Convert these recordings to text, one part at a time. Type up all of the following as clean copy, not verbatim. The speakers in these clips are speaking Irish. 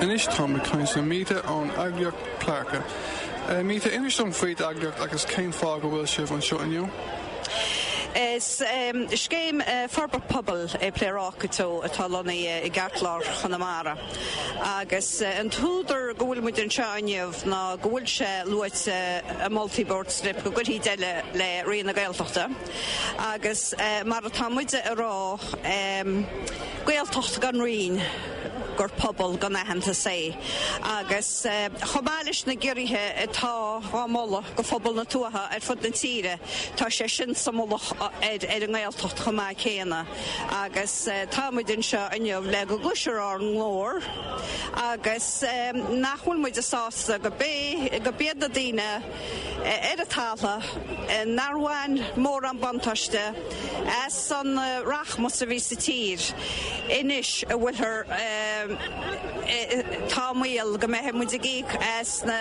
Anois táim ag caint le Míta ón eagraíocht Pléaráca. Míta, inis dom faoi d'eagraíocht agus cén fáth go bhfuil sibh anseo inniu? Is scéim forbairt pobail é Pléaráca Teo atá lonnaithe i gceartlár Chonamara agus an t-údar go bhfuil muid anseo inniu ná go bhfuil sé luaite i moltaí Bord Snip go gcuirfí deireadh le Roinn na Gaeltachta agus mar atá muide a rá, Gaeltacht gan Roinn. gur pobal gan aitheantas é agus chomh maith leis na giorruithe atá á moladh go phobal na tuaithe ar fud na tíre, tá sé sin sa mullach ar an nGaeltacht chomh maith céanna agus tá muid anseo inniu le go gcloisfear ár nglór agus nach bhfuil muid sásta go gurb iad na daoine ar an talamh nár bhain mórán buntáiste as an rachmas a bhí sa tír anois a bhfuilthear tá baol go mbeidh muid ag íoc as na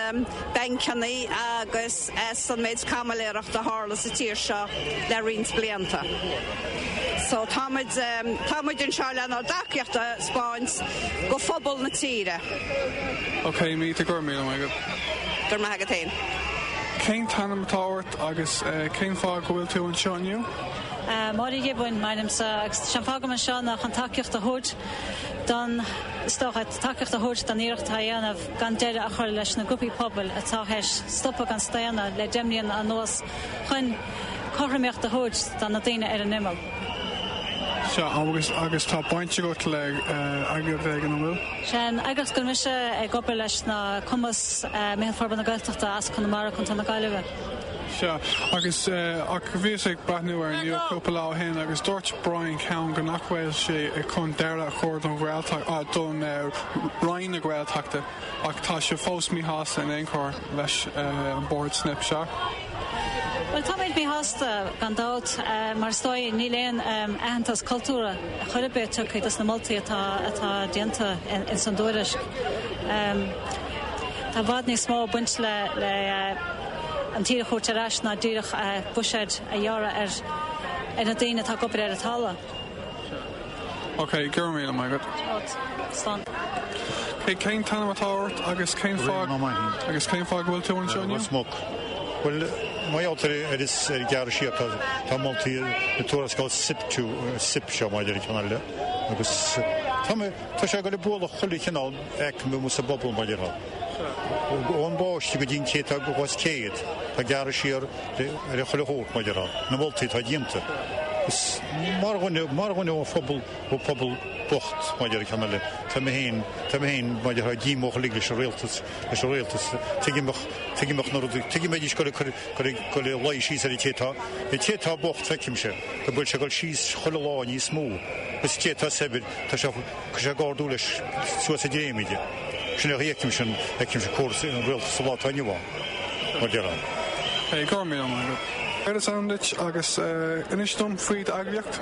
bancanna agus as an méid caimiléireachta a tharla sa tír seo le roinnt blianta. So tá muid tá muid anseo lenár dtacaíocht a 'speáint go phobal na tíre. Ok, Míta, go raibh míle maith agat. Go raibh maith agat féin. Cén t-ainm atá ort agus cén fáth go bhfuil tú anseo inniu? Máire Ghiobúin m'ainmse agus sé an fáth go bhfuil mé anseo ná chun tacaíocht a thabhairt don, is dócha, tacaíocht a thabhairt don iarracht atá á dhéanamh gan deireadh a chur leis na grúpaí pobail atá théis stopadh gan staonadh le 10 mbliana anuas chun cothromaíocht a thabhairt do na daoine ar an imeall. Sea, agus agus tá baint agat le eagraíocht éigin, an bhfuil? Sé an eagraíocht go bhfuil mise ag obair leis ná Cumas, Meitheal Forbartha na Gaeltachta as Conamara, Contae na Gaillimhe. Sea, agus ach bhíos ag breathnú ar an nuacht cúpla lá ó shin agus dúirt Brian Cowen go nach bhfuil sé chun deireadh a chur don Ghaeltacht, don Roinn na Gaeltachta. Ach tá sibh fós míshásta in aon chor leis an Bord Snip, sea? Bhuel, táimid míshásta, gan dabht, mar is dóigh níl aon aitheantas cultúrtha chor ar bith tugtha dos na moltaí atá atá déanta ins an dtuairisc. Tá i bhfad níos mó ag baint le le an tír a thabhairt ar ais ná díreach buiséad a ghearradh ar ar na daoine atá ag obair ar an talamh. Ok, go raibh míle maith agat. Slán. Ok, cén t-ainm atá ort agus cén fáth agus cén fáth go bhfuil tú anseo inniu? Smock. Bhuel, mar gheall ar is ar gearradh siar tá tá moltaí na tuarascáil SIP two SIP seo maidir le ceann eile agus tá mé tá sé ag dul ag bualadh chuile chineál aicme sa bpobal mar a déarfá. Ón bpáiste go dtí an té atá os 100, tá gearradh siar ar a chuile shórt, mar a déarfá, na moltaí atá déanta. Is mar dhuine, mar dhuine ó phobal, ó phobal bocht, mar a déarfá, ceann eile, tá mé féin, tá mé féin, mar a déarfá, díomách uilig leis an rialtas, leis an rialtas. Tuigim, tuigim na rudaí, tuigim bheidís ag dul ag dul ag luí síos ar an té atá, an té atá bocht, feicimse, go bhfuil sé ag dul síos chuile lá níos mó. Is an té atá saibhir, tá sé, Tá sé ag ardú leis suas i dréim aige. Sin é a fheicimse an fheicimse córas an rialtais sa lá atá inniu ann, mar a déarfá. Hey, go raibh míle maith agat. Céard is ainm duit agus inis dom faoi d'eagraíocht?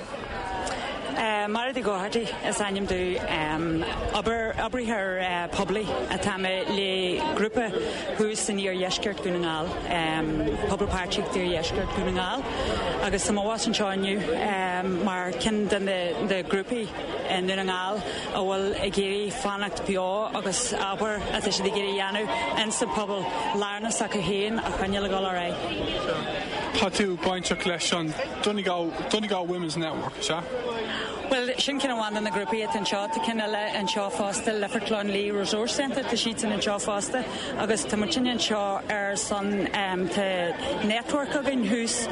Mairéad Uí Dhochartaigh is ainm domh. Obair, oibritheoir poiblí atá mé le grúpa thuas san iardheisceart Dhún na nGall, Pobal Páirtíocht Iardheisceart Dhún na nGall, agus tá mé abhus anseo inniu mar ceann de na grúpaí i nDún na nGall a bhfuil ag iarraidh fanacht beo agus obair atá siad ag iarraidh a dhéanamh insa pobal lárnach s'acu féin a choinneáil ag dul ar aghaidh. Tá tú bainteach leis an Donegal, Donegal Women's Network, is ea? Bhuel, sin ceann amháin de na grúpaí atá anseo. Tá ceann eile anseo fosta, Lifford Clonleigh Resource Centre, tá siadsan anseo fosta agus tá muidinne anseo ar son, tá network againn thuas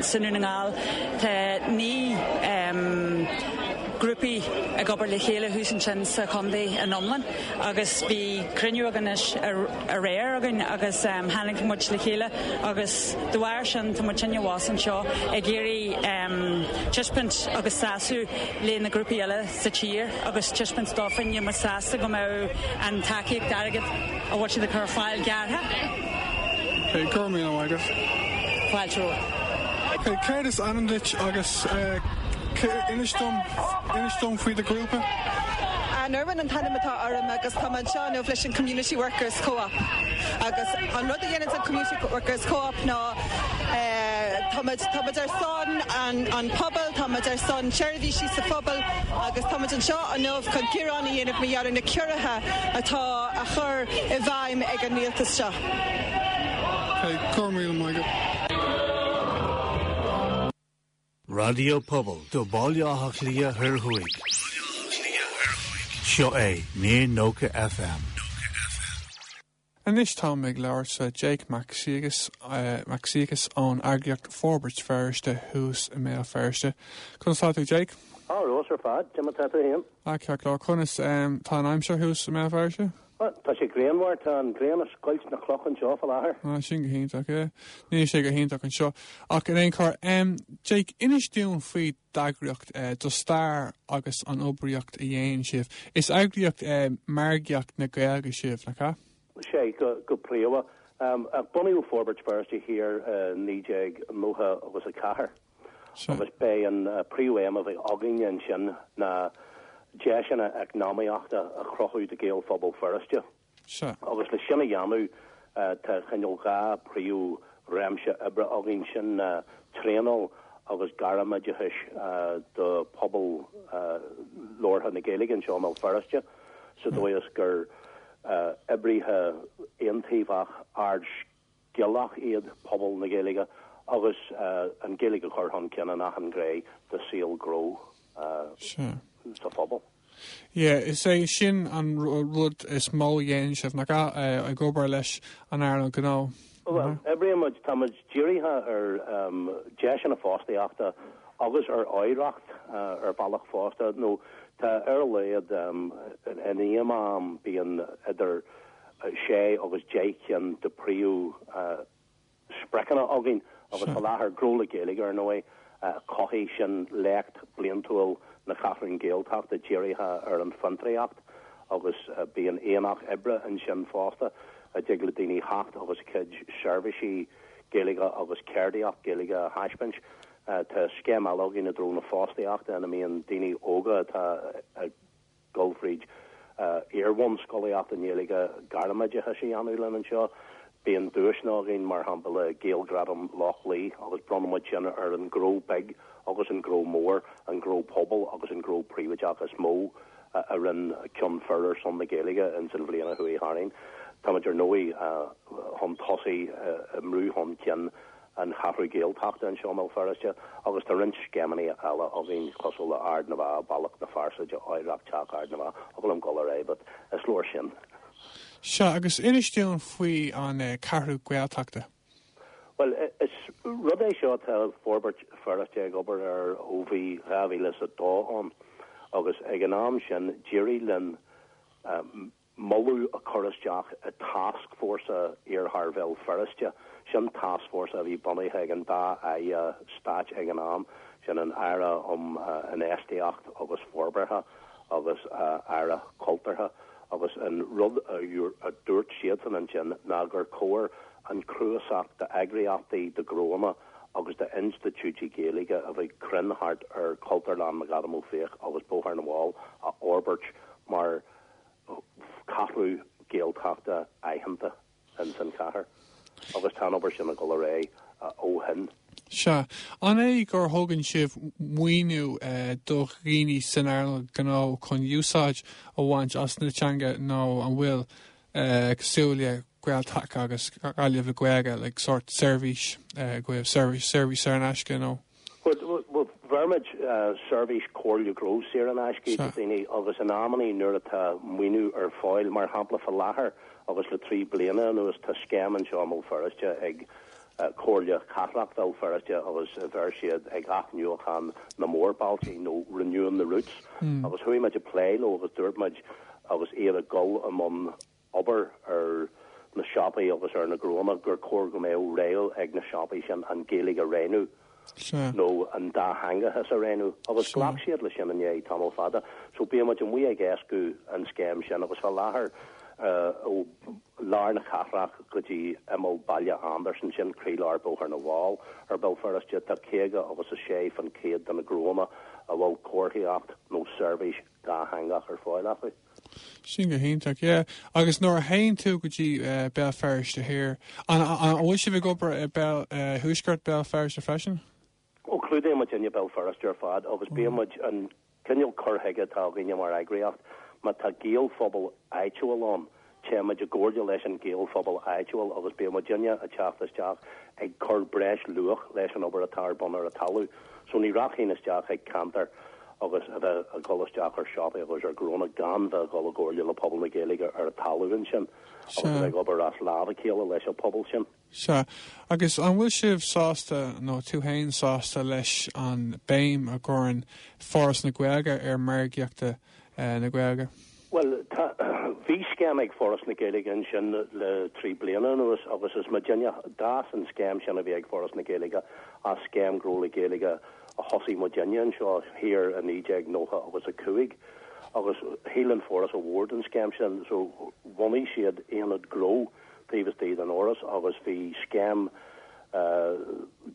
sa nDún na nGall. Tá 9 grúpaí ag obair le chéile thuas ansin sa chontae in iomlán agus bhí cruinniú againn anois aréir againn agus tháinig muid le chéile agus de bharr sin tá muidinne abhus anseo ag iarraidh taispeáint agus seasamh le na grúpaí eile sa tír agus taispeáint dófa níl muid sásta go mbeadh an tacaíocht airgid a bhfuil siad ag cur ar fáil gearrtha. Go raibh míle maith agat. Fáilte romhat. Céard is ainm duit agus inis dom, inis dom faoi do ghrúpa? Anne Irwin an t-ainm atá orm agus tá mé anseo inniu leis an Community Workers Co-op. Agus an rud a dhéanann an Community Workers Co-op ná táimid táimid ar son an an pobail, táimid ar son seirbhísí sa phobal agus táimid anseo inniu chun gearán a dhéanamh mar gheall ar na ciorruithe atá á chur i bhfeidhm ag an rialtas seo. Okay, go raibh míle maith agat. Raidió Pobail do Bhaile Átha Cliath Thoir Thuaidh. Seo é 90 FM. Anois táim ag labhairt le Jake Mac Siacais, Mac Siacais ón eagraíocht Forbairt Feirste thuas i mBéal Feirste. Conas tá tú Jake? Ar fheabhas ar fad, cad é mar tá tú féin? Ah, ceart go leor. Conas tá an aimsir thuas i mBéal Feirste? Tá sé grianmhar, tá an ghrian ag scoilt na cloch anseo fá láthair. Ah, sin go hiontach, yeah. Níl sé go hiontach anseo. Ach in aon chor, em, Jake, inis dúinn faoi d'eagraíocht, eh, do stair agus an oibríocht a dhéanann sibh. Is eagraíocht, eh, margaíocht na Gaeilge sibh, nach ea? Sea, go, go príomha. Em, bunaíodh Forbairt Feirste thiar i 1990 agus 4. Agus b'é an príomhaidhm a bhí againne ansin ná deiseanna eacnamaíochta a chruthú do Ghaelphobal Feirste. Agus le sin a dhéanamh tá cineál 2 príomhréimse oibre againn, sin ná traenáil agus gairmoideachais do phobal labhartha na Gaeilge anseo i mBéal Feirste sa dóigh is gur oibrithe iontaobhach ard scileach iad pobal na Gaeilge agus an Ghaeilge a chur chun cinn in achan ghné de saol gnó sa phobal. Yeah, is é sin an rud is mó a dhéanann sibh, nach ea, ag obair leis an earnáil gnó? Bhuel, oibríonn muid, tá muid dírithe ar deiseanna fostaíochta agus ar oidhreacht ar bhealach fosta, nó tá ar a laghad in aon am bíonn idir 6 agus 10 ceann de príomh spriocanna againn agus faoi láthair, Gnó le Gaeilge ar ndóigh, Cothaigh, sin léacht bliantúil na Ceathrún Gaeltachta dírithe ar an bhfiontraíocht agus bíonn aonach oibre ansin fosta a dtig le daoine theacht agus a gcuid seirbhísí Gaeilge agus ceardaíocht Gaeilge a thaispeáint. Tá scéim eile againn i dtreo na fostaíochta ina mbíonn daoine óga atá ag dul fríd iar-bhunscolaíocht i nGaeilge gairmoideachais a dhéanamh linn anseo. Bíonn duaiseanna againn, mar shampla Gaelghradam Loch Lao agus bronnann muid sin ar an ghnó beag agus an gnó mór, an gnó pobail agus an gnó príobháideach is mó a rinne cion fir ar son na Gaeilge ins an bhliain a chuaigh tharainn. Táimid ar ndóigh chun tosaigh i mbrú chun cinn an Cheathrú Gaeltachta anseo i mBéal Feirste agus tá roinnt scéimeanna eile againn cosúil le Ard na bhFeá, Bealach na Fearsaide, Oidhreacht Teach Ard na bhFeá, thig liom dul ar aghaidh but is leor sin. Sea, agus inis dúinn faoi an Cheathrú Gaeltachta. Bhuel, is rud é seo atá Forbairt Feirste ag obair air ó bhí 2002 ann agus ag an am sin d'éirigh linn moladh a chur isteach i Tascfhórsa Iarthar Bhéal Feirste. Sin tascfhórsa a bhí bunaithe ag an dá Aire Stáit ag an am, sin an Aire um Infheistíocht agus Forbartha agus Aire Cultúrtha agus an rud a dúirt siadsan ansin ná gur chóir an cnuasach d'eagraíochtaí, de ghnóanna agus d'institiúidí Gaeilge a bheadh cruinn thart ar Chultúrlann McAdam Ó Fiaich agus Bóthar na bhFál a fhorbairt mar Ceathrú Gaeltachta aitheanta ins an chathair agus tá an obair sin ag dul ar aghaidh ó shin. Sea. An é gur thugann sibh maoiniú do dhaoine san earnáil gnó chun úsáid a bhaint as na teanga nó an bhfuil cosúil le Gael-Taca agus Gaillimh le Gaeilge like sórt seirbhís agaibh, seirbhís saor in aisce nó? Bhuel, bheirimid seirbhís comhairle gnó saor in aisce do dhaoine agus in amannaí nuair atá maoiniú ar fáil, mar shampla fá láthair agus le 3 bliana anuas tá scéim anseo i mBéal Feirste ag Comhairle Cathrach Bhéal Feirste agus bheir siad ag athnuachan na mórbailte nó Renewing the Routes agus chuaigh muid ag plé leo agus dúirt muid agus iad ag dul i mbun obair ar na siopaí agus ar na gnóanna gur chóir go mbeadh rogha ag na siopaí sin an Ghaeilge a roghnú nó an dátheangachas a roghnú agus ghlac siad leis sin i ndiaidh tamall fada. So bíonn muid amuigh ag éascú an scéim sin agus fá láthair ó lár na cathrach go dtí imeall Baile Andarsan, sin croílár Bóthar na bhFál ar Béal Feirste, tá 50 agus 6 fan chéad de na gnóanna. a bhfuil comharthaíocht nó seirbhís dhátheangach ar fáil acu. Sin go hiontach, yeah. Agus nuair a théann tú go dtí Béal Feirste Thiar, an bhfuil sibh ag obair i Béal, Thuaisceart Béal Feirste freisin? Ó, clúdaíonn muidinne Béal Feirste ar fad agus bíonn muid, an cineál cur chuige atá againne mar eagraíocht, má tá Gaelphobal áitiúil ann, téann muid i gcomhairle leis an Ghaelphobal áitiúil agus bíonn muidinne ag teacht isteach ag cur breis luach leis an obair atá ar bun ar an talamh. So ní rachainn isteach chuig ceantar agus a bheith ag dul isteach ar siopaí agus ar ghnónna gan bheith ag dul i gcomhairle le pobal na Gaeilge ar an talamh ansin agus a bheith ag obair as lámh a chéile leis an pobal sin. Sea. Agus an bhfuil sibh sásta, nó tú fhéin sásta leis an béim a gcuireann Foras na Gaeilge ar margaíochta na Gaeilge? Bhuel, tá, bhí scéim ag Foras na Gaeilge ansin le 3 bliana anuas agus is muidinne, d'fhás an scéim sin a bhí ag Foras na Gaeilge as scéim Gnó le Gaeilge a thosaigh muidinne anseo thiar i 1990 agus a 5 agus shíl an Foras ba mhór den scéim sin so bhunaigh siad aonad gnó taobh istigh den Fhoras agus bhí scéim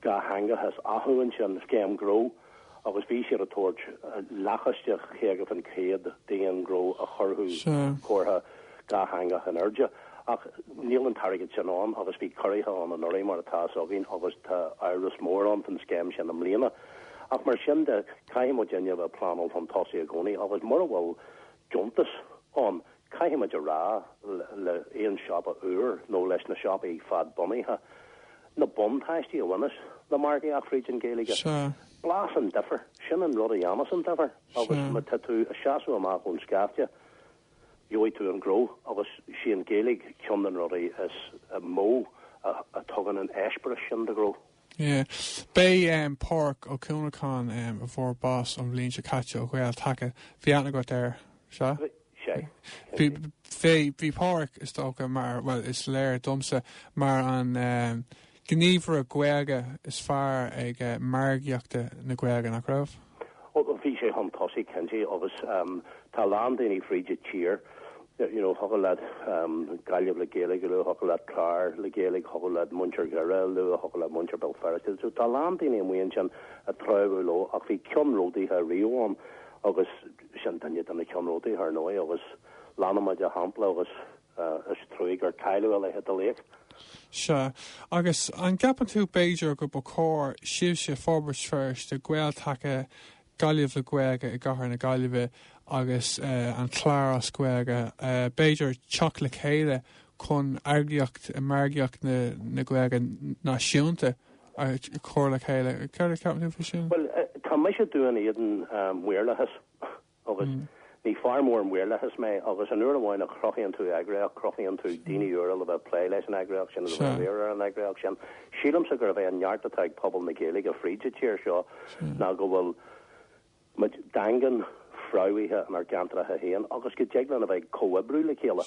dhátheangachais acu ansin, scéim gnó, agus bhí siad ag tabhairt leathchoiste 50% d'aon ghnó a chuirfeadh comhartha dátheangach in airde. Ach níl an t-airgead sin ann agus bhí ciorruithe ann anuraidh mar atá fhios againn agus tá amhras mór ann faoin scéim sin i mbliana. Ach mar sin de, caithfidh muidinne a bheith ag pleanáil chun tosaigh i gcónaí agus mura bhfuil deontas ann, Caithfidh muid a rá le aon siopa úr nó leis na siopaí fadbhunaithe na buntáistí a bhaineas le margaíocht fríd an Ghaeilge. Blas an difear, sin an rud a dhéanas an difear agus má tá tú ag seasamh amach ón scaifte gheobhaidh tú an gnó agus sí an Ghaeilge ceann de na rudaí is mó a tugann an eispéireas sin do ghnó. Yeah. B'é Pádhraic Ó Cuanacháin a fuair bás an bhliain seo caite ó Ghael Taca. Bhí aithne agat air, sea? Sea. Bhí, bhí, bhí Pádhraic, is dócha, mar, bhuel, is léir domsa, mar an gníomhaire Gaeilge is fearr ag margaíochta na Gaeilge, nach raibh? Ó, bhí sé chun tosaigh, cinnte, agus tá a lán daoine fríd an tír, you know, thiocfadh leat Gaillimh le Gaeilge a lua, thiocfadh leat Clár le Gaeilge, thiocfadh leat muintir Dhoire a lua, thiocfadh leat muintir Béal Feirste. So tá a lán daoine amuigh ansin ag treabhadh leo ach bhí ceannródaithe riamh ann agus sin duine de na ceannródaithe ar ndóigh agus leanfaimid a shampla agus is trua gur cailleadh a leithéid de laoch. Sea. Agus an gceapann tú b'fhéidir go ba chóir sibhse, Forbairt Feirste, Gael-Taca, Gaillimh le Gaeilge i gcathair na Gaillimhe agus an Clár as Gaeilge, b'fhéidir teacht le chéile chun eagraíocht margaíocht na Gaeilge náisiúnta a chur le chéile. Céard a cheapann tú faoi sin? Bhuel, tá mise dubh in éadan maorlathas agus ní fear mór maorlathais mé agus an uair amháin a chruthaíonn tú eagraíocht, cruthaíonn tú daoine úra le bheith ag plé leis an eagraíocht sin agus a bheith ag riar ar an eagraíocht sin. Sílimse gurb é an neart atá ag pobal na Gaeilge fríd an tír seo ná go bhfuil muid daingean fréamhaithe inár gceantracha féin agus go dtig linn a bheith ag comhoibriú le chéile.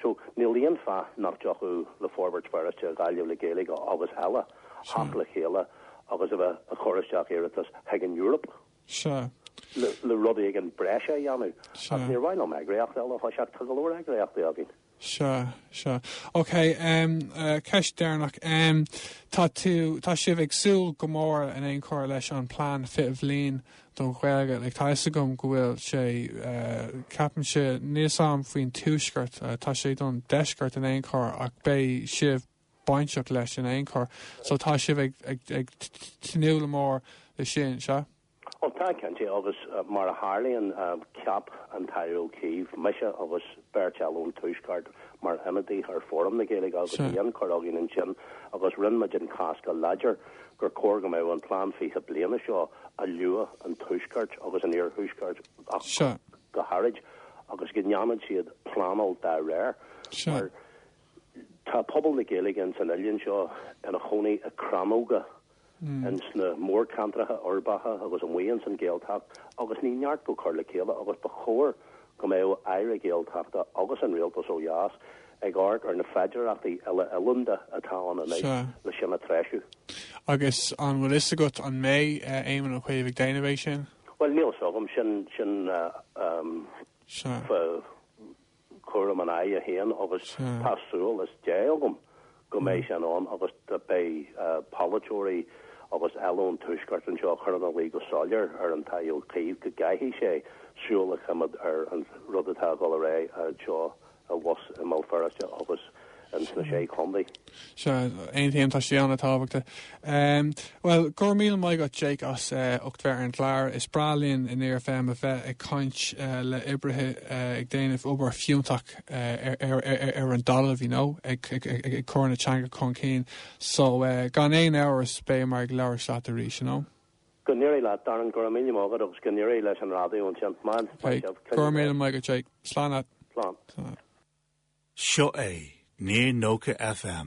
So níl aon fáth nach dtiocfadh le Forbairt Feirste, Gaillimh le Gaeilge agus eile theacht le chéile agus a bheith ag cur isteach iarratas chuig an Eoraip. Sea. Le rud éigin breise a dhéanamh. Sea. Ach níor mhaith liom eagraíocht eile a thoiseacht, tá go leor eagraíochtaí againn. Sea, sea. Ok, em, ceist deireanach. Em, tá tú, tá sibh ag súil go mór in aon chor leis an plean 20 bhliain don Ghaeilge. Like, tá fhios agam go bhfuil sé, eh, ceapaimse, níl fhios a'm faoin tuaisceart, tá sé don deisceart in aon chor ach beidh sibh bainteach leis in aon chor. So tá sibh ag, ag, ag tnúth go mór le sin, sea? Ó tá, cinnte, agus mar a tharlaíonn, cheap an tAire Ó Cuív mise agus beirt eile ón Tuaisceart mar ionadaithe ar Fóram na Gaeilge agus bhí ionchur againn ansin agus rinne muid an cás go láidir gur chóir go mbeadh an plean 20 bliana seo a lua an Tuaisceart agus an Iarthuaisceart ach go háirid agus go ndéanfadh siad pleanáil dá réir mar Tá pobal na Gaeilge ins an oileán seo ina chónaí i crannóga ins na mórcheantracha uirbeacha agus amuigh ins an Ghaeltacht agus ní neart go cur le chéile agus ba chóir go mbeadh Aire Gaeltachta agus an Rialtas ó dheas ag amharc ar na féidearthachtaí uile-oileánda atá ann anois le sin a threisiú. Agus an bhfuil fhios agat an mbeidh Éamon Ó Cuív ag déanamh é sin? Bhuel, níl fhios agam. Sin, sin fá chúram an Aire féin agus tá súil is Dé agam go mbeidh sin ann agus beidh polaiteoirí Agus eile ón Tuaisceart anseo a chur ina luí go soiléir ar an Teachta Ó Cuív go gcaithfidh sé súil a choimeád ar an rud atá ag dul ar aghaidh anseo abhus i mBéal Feirste agus ins na Sé Chontae. Sea, aontaím, tá sé an-tábhachtach. Bhuel, go raibh míle maith agat Jake as ucht bheith ar an gclár. Is breá linn in Near FM a bheith ag caint le oibrithe ag déanamh obair fiúntach ar an dtalamh, you know, ag cur na teanga chun cinn. So, gan aon amhras beidh ag labhairt leat arís, you know. Go n-éirí leat, Darren, go raibh míle maith agat agus go n-éirí leis an raidió ansin. Man, maith sibh. Go raibh míle maith agat, Jake. Slán leat. Slán. Seo é Near 90 FM.